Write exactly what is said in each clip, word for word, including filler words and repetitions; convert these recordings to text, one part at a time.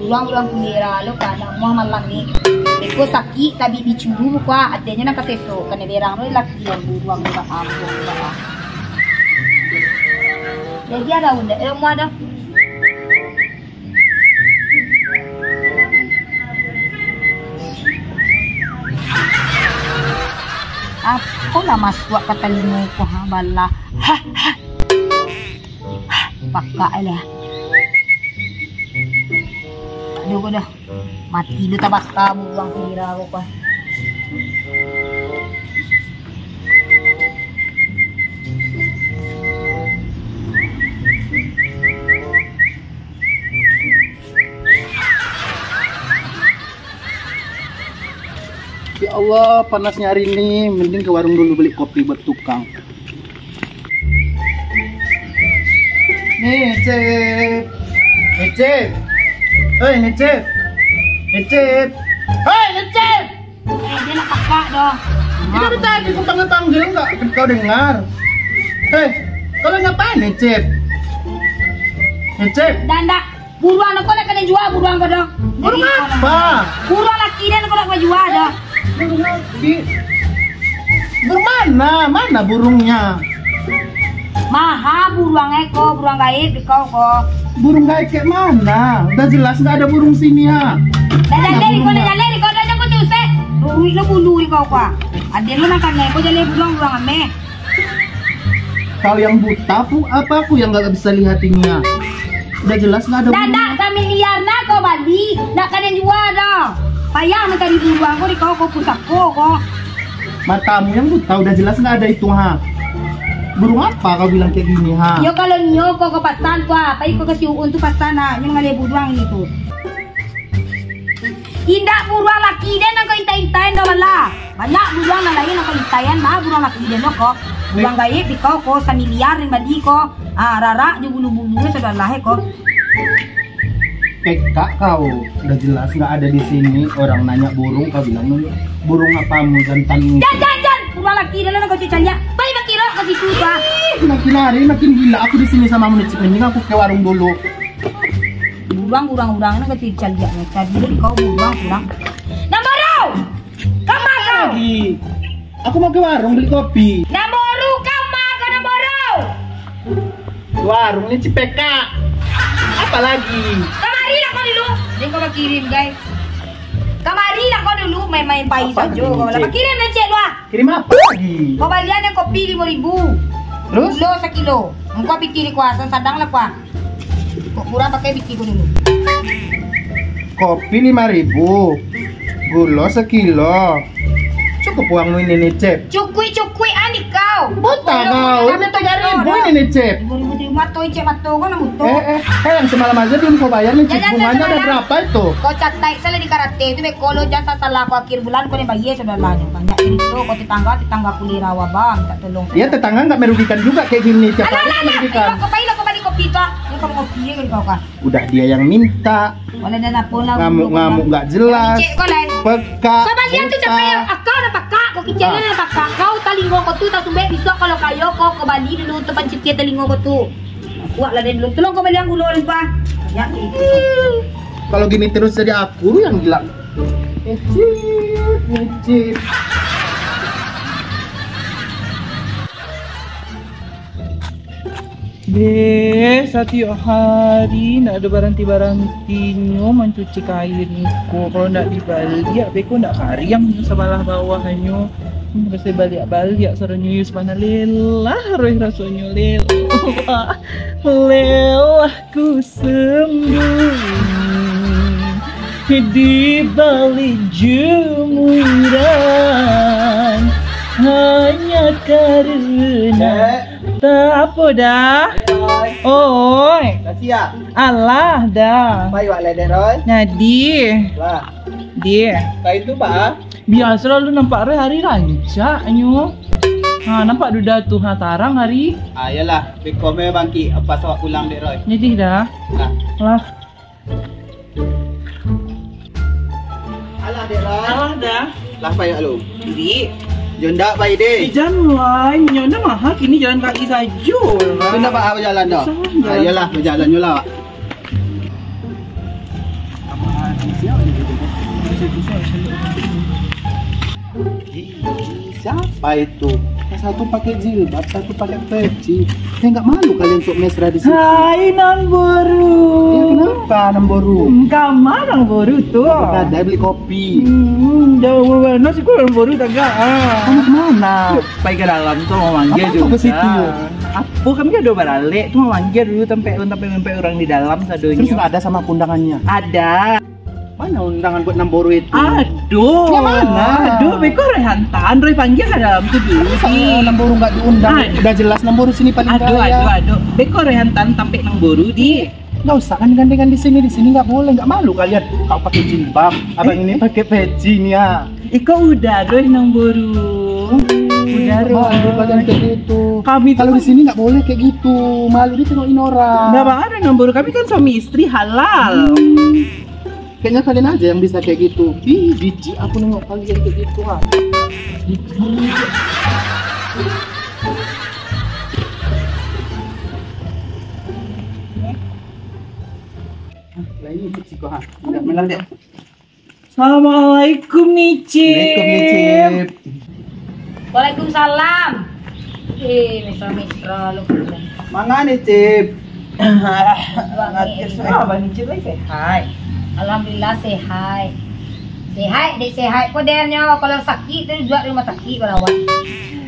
Buruang-buruang kuliah lo ka namuah malam ni. Beko sakik, tabik dicuru ko, adenyo nan ka sesok, kanai berang tu laki yang buruang tu, buruang tu. Jadi ada undang, eh, muah dah. Apo lah masuak ka talingo ko, ha, balah. Ha, ha. Ha, pakak lah. Aduh, ko dah. Mati lu tabaka buruang sira ko, ko. Ya Allah, panasnya hari ini, mending ke warung dulu beli kopi buat tukang. Nicip. Nicip. Hei, Nicip. Nicip. Hei, Nicip. Eh, dia nak pakak doh. Kita tadi ku panggil-panggil, enggak kau dengar. Hei, kalau ngapain, Nicip? Nicip. Dah, dah. Buruang ko nak kanai jua, buruang ko doh. Buruang apa? Buruang laki den ko nak kanai jua doh. Buruang laki. Burung mana? Mana burungnya? Maha buruang e ko, buruang gaib di kau ko. Burung gaib kayak mana? Udah jelas nggak ada burung sini, ha. Dah jaleh di kau, dah jaleh di kau, dah jangan susah. Ruik lo bulu di kau ko. Aden lo nak kanai ko jaleh buruang, buruang ameh. Kau yang buta pu, apa aku yang nggak bisa lihat ini, ya? Udah jelas nggak ada burung. Dah, dah, samiliar nah kau bali, nak kanai jua dah. Payah mancari buruang ko di kau, kau pusako ko. Matamu yang buta, udah jelas nggak ada itu, ha. Burung apa kau bilang kayak gini, ha? Yo, kalau nio kau ke pasar tu, apa iko kasih uun tu pasar nak, nyo mangalih buruang ini tu. Indak buruang laki den nan kau intai-intai dah balah. Banyak buruang nan lain nan kau intai-an, bah buruang laki den lo ko. Buruang gaib di kau ko, samiliar nan bali ko. Ah, rarak jo bulu-bulu sudah lah ko. Pekak kau, udah jelas nggak ada di sini. Orang nanya burung, kau bilang burung apa mu jantan. Jan, jan, jan! Buruang laki den lo nan kau cari-cari. Pai bakiro ka situ tu, ah. Ih, makin hari makin gila aku di sini sama mu, Nicip. Mending aku ke warung dulu. Buruang, buruang, buruang, nak kecil caliak, cari dulu kau buruang, buruang. Namboru! Kama kau? Lagi. Aku mau ke warung beli kopi. Namboru, kama kau, Namboru? Warung ni cipeka. Apa lagi? Kamarilah kau dulu. Dia kau bakirim, guys. Kamarilah kau dulu, main-main pai sajo kau. Lah bakirim, dah cek lu, ah. Kirim apa lagi? Kau balian yang kopi limo ribu. Terus? Gulo sakilo. Engkau pikir kuasa, sadang lah kuah. Kok kurang pakai biki ko dulu. Kopi lima ribu, gulo sakilo. Cukup uangmu ini, Nicip. Cukuik-cukuik ani kau. Buta kau, ini tiga ribu ini, Nicip. Tiga ribu, tiga ribu, mato, Icip, mato kau nak butuh. Eh, eh, eh, yang semalam aja belum kau bayar, Nicip. Bunganya udah berapa itu? Kau catat salah di karate itu, beko lo, jangan salah kau akhir bulan kau ni bayar sudah lah. Banyak cerita kau tetangga, tetangga kuliah rawa bang, tak tolong. Ya, tetangga nggak merugikan juga kayak gini, tiap hari merugikan. Alah, alah, alah. Ayo, kau pai lah, kau bali kopi tu, ah. Ayo, kau ngopi, ya, kau, kau. Udah dia yang minta. Walau dah lapor lah, ngamuk-ngamuk nggak jelas. Cek kau lah. Pekak. Kau balian tu capek, ah, kau dah pakak, kau kicik lah pakak. Kau talingo kau tu tak sumbek, besok kalau kayo kau, kau bali dulu tu pancitia talingo kau tu. Kuat lah dia dulu. Tolong kau balian gulo lah, Pak. Ya, gitu. Kalau gini terus jadi aku yang gila. Nicip, Nicip. Deh, satiok hari ndak ado baranti-barantinyo mancuci kain ko. Kalau ndak dibaliak, beko ndak kariang nyo sabalah bawahnyo. Hmm, raso baliak-baliak saronyo, Yus, mana lelah, roh rasonyo lelah. Lelah ku sembunyi di balik jemuran, hanya karena... Dek. Tak apa dah. Dek Roy. Oi. Dah siap? Alah dah. Pai wak lai, Dek Roy? Jadi. Lah. Dia. Kain tu, Pak? Biaso lah lu nampak Roy hari rancak nyo. Ha, nampak duda tu, ha, tarang hari. Ah, iyolah, beko me bangkik, pas awak pulang, Dek Roy. Jadi dah. Nah. Lah. Alah, Dek Roy. Alah dah. Lah, pai wak lu. Jadi. Yo ndak pai deh. Eh, jan lai, nyo ndak maha kini jalan kaki sajo lah. Tu ndak ba-, bajalan dah. Susah jalan. Ah, iyolah, bajalan nyo lah. Siapa itu? Yang satu pakai jilbab, satu pakai peci. Kayak nggak malu kalian untuk mesra di sini? Hai, Nan Boru. Ya, kenapa, Nan Boru? Kama Nan Boru tu? Ada beli kopi. Hmm, jauh banget sih, kok Nan Boru tagak, ah. Kamu kemana? Pai ka dalam tu, mau manggil. Apa tu juga ke situ? Apa, kami kan udah baralek tu, mau manggil dulu sampai, sampai, sampai orang di dalam sadonyo. Terus ada sama undangannya? Ada. Mana undangan buat Nan Boru itu? Aduh. Yang mana? Aduh, beko Roy hantan, Roy panggil ka dalam tu dulu. Masa Nan Boru nggak diundang? Aduh. Udah jelas Nan Boru sini paling aduh, gaya. Aduh, aduh. Beko Roy hantan tampek Nan Boru di. Nggak usah kan gandengan di sini, di sini nggak boleh, nggak malu kalian. Kau pakai jilbab, abang ini pakai peci nih ya. Iko udah, Roy, Nan Boru. Udah, Roy. Malu kalian kayak gitu. Kami tuh kalau di sini nggak boleh kayak gitu. Malu ditongokin orang. Nggak apa-apa, Nan Boru. Kami kan suami istri halal. Kayaknya kalian aja yang bisa kayak gitu. Ih, jijik aku nengok kalian kayak gitu, ah. Ah, lah ini siko, ha. Udah, melang deh. Assalamualaikum, Nicip. Assalamualaikum, Nicip. Waalaikumsalam. Eh, mesra-mesra lu. Manga, Nicip? Abang Nicip lagi sehat? Alhamdulillah, sehat. Sehat, dek sehat. Kok dia nyo kalau sakit tu, juak di rumah sakit barawat.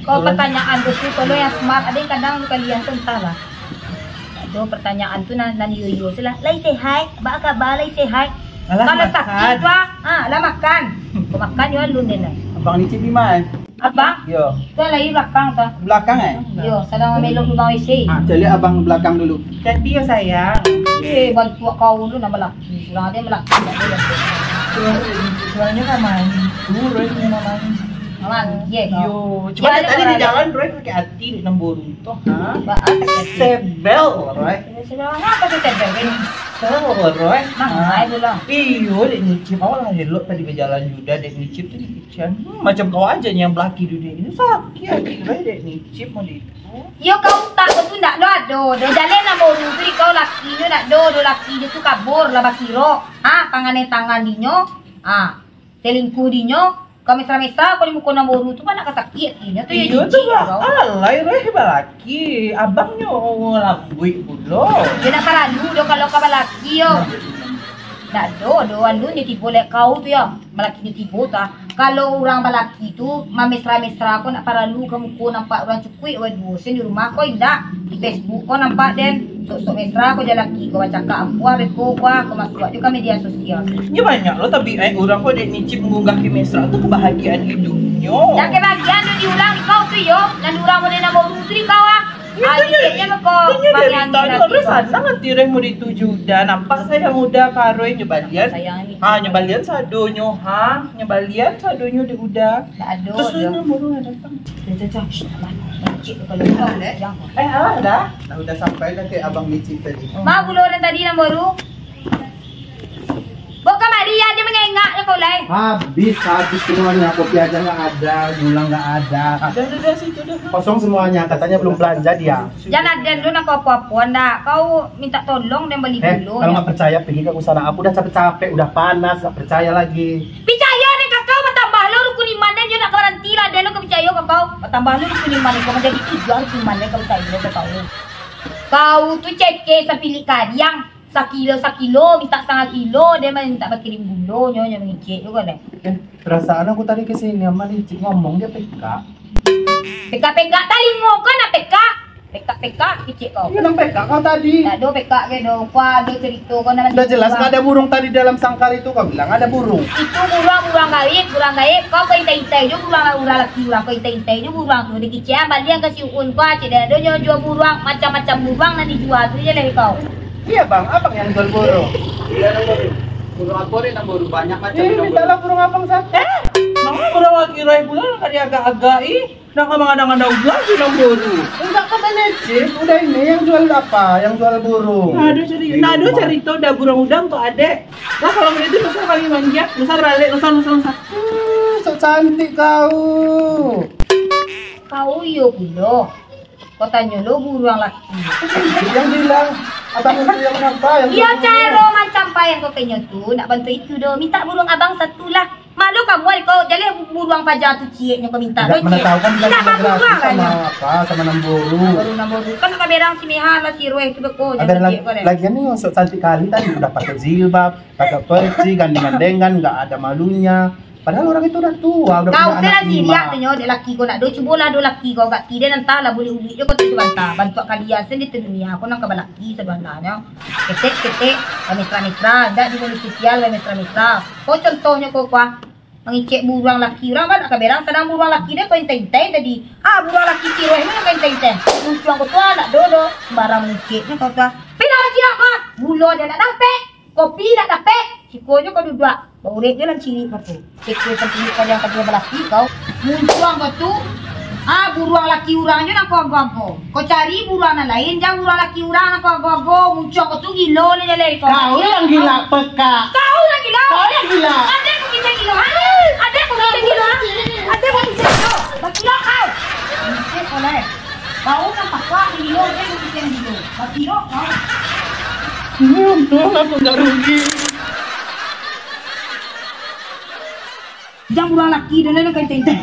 Kalau pertanyaan tu, tu kalau yang smart, ada yang kadang tu kalian tu entahlah. Aduh, pertanyaan tu nan, nan iyo-iyo se lah. Lai sehat? Ba kaba lai sehat? Alah, kalau sakit tu, ah, ah, lah makan. Kau makan yo alun den lah. Abang Nicip di mana? Abang? Yo. Tu lah di belakang tu. Belakang, eh? Yo, sadang melok lubang W C. Ah, cari abang belakang dulu. Hati-hati yo, sayang. Eh, bantuak kau tu nak balaki. Surang ado balaki, tak ado balaki. Surang, surang nyo kan mandi. Turun nyo mandi. Mandi, eh, kau. Yo, cuma tadi di jalan Roy pakai hati dek Nan Boru tu, ha? Ba-, sebel, Roy. Sebel apa tu sebel, Roy? Sebel, Roy. Mang, ha? Iyo, dek Nicip. Awak lah elok tadi bajalan juo, dek Nicip tu dikecekan. Hmm, macam kau aja yang balaki dunia ini. Sakit hati, Roy, dek Nicip mau di Yo, kau utak kau tu ndak do ado, do jaleh Nan Boru tu di kau laki nyo ndak do, do laki nyo tu kabur lah bakiro. Ha, panganai tangan dinyo, ha, selingkuh dinyo, kau mesra-mesra kau di muko Nan Boru tu, mana ka sakik hati nyo tu yo. Iyo tu jijik lah, kau. Alai Roy balaki, abang nyo lambuik pulo. Yo ndak paralu do kalau ka balaki yo. Ndak do, do alun nyo tibo lek kau tu yo, balaki nyo tibo tu ah. Kalau urang balaki tu mamesra-mesra ko, ndak paralu ka muko nampak urang cukuik, wai duo sen di rumah ko indak. Di Facebook ko nampak den, sok-sok mesra ko jalaki ko bacakak ampua beko, wah, ko masuak jo ka media sosial. Nyo banyak lo tabiaik urang ko dek Nicip mangunggah ka mesra tu kebahagiaan hidupnyo. Dak kebahagiaan tu di urang di kau tu yo, nan di urang model Nan Boru tu di kau ah. Itu ah, nyo, itu nyo dari tadi Roy sanang hati Roy mau dituju udah. Nampak sayang udah ka Roy nyo balian. Sayang ni. Ha, nyo balian sadonyo, ha, nyo balian sadonyo di udah. Ndak ado. Terus tu nyo baru nak datang. Dah, dah, dah. Shh, aman. Cik tu kalau dah, eh? Eh, alah dah. Dah udah sampai dah ke abang Nicip tadi. Ma gulo den tadi Nan Boru? Bawa kamari, ya, dia mengengak je kau lai. Habis, habis semuanya. Kopi aja nggak ada, gula nggak ada. Dah, dah, dah, situ dah. Kosong semuanya, katanya belum belanja dia. Jan aden lu nak apo-apo ndak? Kau minta tolong dan beli gula. Eh, kalau nggak percaya, pergi ke sana. Aku udah capek-capek, udah panas, nggak percaya lagi. Picayo dek kakau, batambah lo rukun iman den, yo nak baranti lah den lo ka picayo kakau. Batambah lo rukun iman kau, manjadi tujuah rukun iman den kau picayo kakau. Kau tu cekeh sapilik kariang. Sakilo-sakilo, mintak satangah kilo, den mah mintak bakirim gulo, nyo, nyo mangecek juo deh. Eh, perasaan aku tadi ke sini, Amal Icik ngomong dia pekak. Pekak-pekak, talingo kau nak pekak? Pekak-pekak, kecek kau. Iya, nang pekak kau tadi. Tak ado pekak ke do, kau ado cerito kau nak. Udah jelas nggak ada burung tadi dalam sangkar itu, kau bilang ada burung. Itu buruang, buruang gaib, buruang gaib. Kau kau intai-intai juo buruang, buruang laki urang, kau intai-intai juo buruang tu. Dikecekan balian ka si Uun, kau cek dah ado nyo juo buruang, macam-macam buruang nan dijua tu je lah kau. Iya, Bang. Abang yang jual burung? Iya, Bang. Burung apa ni, Bang? Burung banyak macam. Ih, mintalah burung abang satu. Eh, manga burung laki Roy pulo nak diagak-agak, ih. Nak mangadang-adang ulah di Bang Boru. Enggak, kata Necip. Udah ini yang jual apa? Yang jual burung. Nah, ada cerita, nah, ada cerita dah burung udang tu, adek. Lah, kalau begitu, lusa kami manggia. Lusa balik, lusa, lusa, lusa. Hmm, sok cantik kau. Kau iyo pulo. Kau tanyo lo buruang laki. Yang bilang, Abang itu yang nampak, yang Iyo, caro mancampai yang kau kenyo tu, nak bantuak itu doh. Minta buruang abang satu lah. Malu kamu ari ko, jaleh buruang paja tu cieknyo kau minta. Indak doh, mana ciek. Tahu kan, indak, indak bagus buruang lah sama inyo. Apa, sama namburu. Baru namburu. Kan ka berang si Miha lah si Rueh tu beko, ado lagi, lagi kan ni, sok cantik kali tadi, udah pakai jilbab, pakai peci, gandengan-dengan, nggak ada malunya. Padahal orang itu udah tua, udah punya anak lima. Kau tu lah siriak tu nyo, dek laki kau nak do, cubolah do laki kau, agak tideh nan tah lah, bulik-bulik jo kau tu sabanta. Bantuak kalian sendiri tu dunia, kau nan ka balaki sabananyo. Ketek-ketek, bamesra-mesra, dak di media sosial, bamesra-mesra. Kau contohnyo kau kuah, mangicek buruang laki urang, kan, ka berang sadang buruang laki deh, kau intai-intai tadi. Ah, buruang laki si Roh ni kau intai-intai. Muncuang kau tu, ah, nak do, do, sembarang mangicek nyo kau tu, ah. Pindah lagi nak kau, gulo je nak dapek. Kopi indak dapek, sikonyo kau duduak, baurek jo lah cirik kau tu. Cek sampai kau jangan kau balaki kau. Muncuang kau tu, ah, buruang laki urang jo nan kau ago-ago. Kau cari buruang nan lain, jan buruang laki urang nan kau ago-ago. Muncuang kau tu gilo lah jaleh kau. Kau yang gila peka. Kau yang gila. Kau yang gila. Ado kau kicek gilo, ha? Ado kau kicek gilo, ha? Ado kau kicek gilo. Bagilo kau. Kicek kau lah, eh. Kau nan pakak di gilo, ado kau kicek gilo. Bagilo kau. Ini untung aku nggak rugi. Jan buruang laki dulu, lu kan tentang.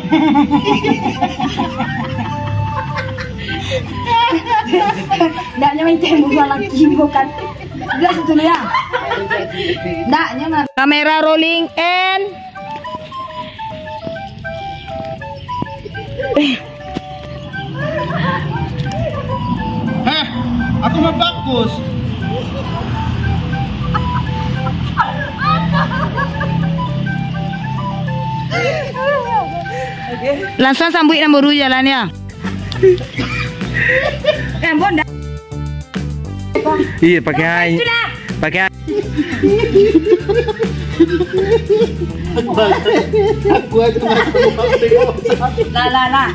Ndaknyo main tembok buruang laki bukan. Udah situ ya. Ndaknyo mah. Kamera rolling and Heh, aku mah bagus. Langsuang sambuik namburu jalan ya. Eh, Bon, dah. Iya, pakai air. Sudah. Pakai air. Aku aja, aku aja masuk. Lah, lah, lah.